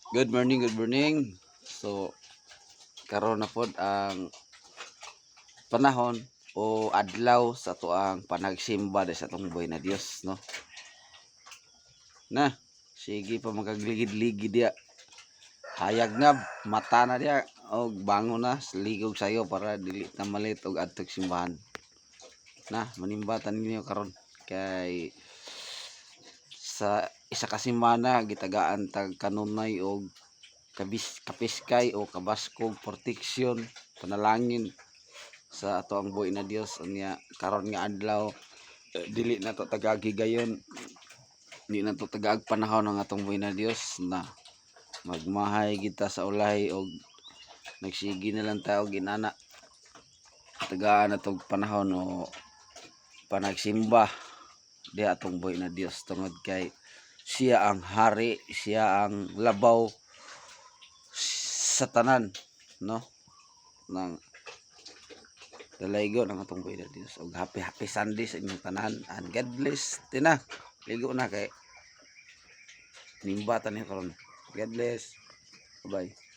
Good morning, good morning. So, karon na pod ang panahon o adlaw sa atoang panagsimba sa atong buhi na Dios, no? Na, sige pa makagligid-ligid diya. Hayag na, mata na diya og bangon na, ligog sayo para dili ta ma-late og adtog simbahan. Na, manimbatan ninyo karon kay sa isa ka semana gitagaan tag kanunay og kabis kapiskay o kabaskog, proteksyon, panalangin sa ato ang buhi na Dios. Unya karon nga adlaw, dili na to tagaag higayon, di na to tagaag panahon ng atong buhi na Dios na magmahay kita sa ulahi og nagsige na lang tayo ginana. Tagaan na tog panahon o panagsimba di atong buhi na Dios tungod kay siya ang hari, siya ang labaw sa tanan, no? Nang dalaygo ng atong buhi na Dios og happy happy Sunday sa inyong tanan and God bless. Tina, ligo na kay nimbatan niyo karon. God bless, bye bye.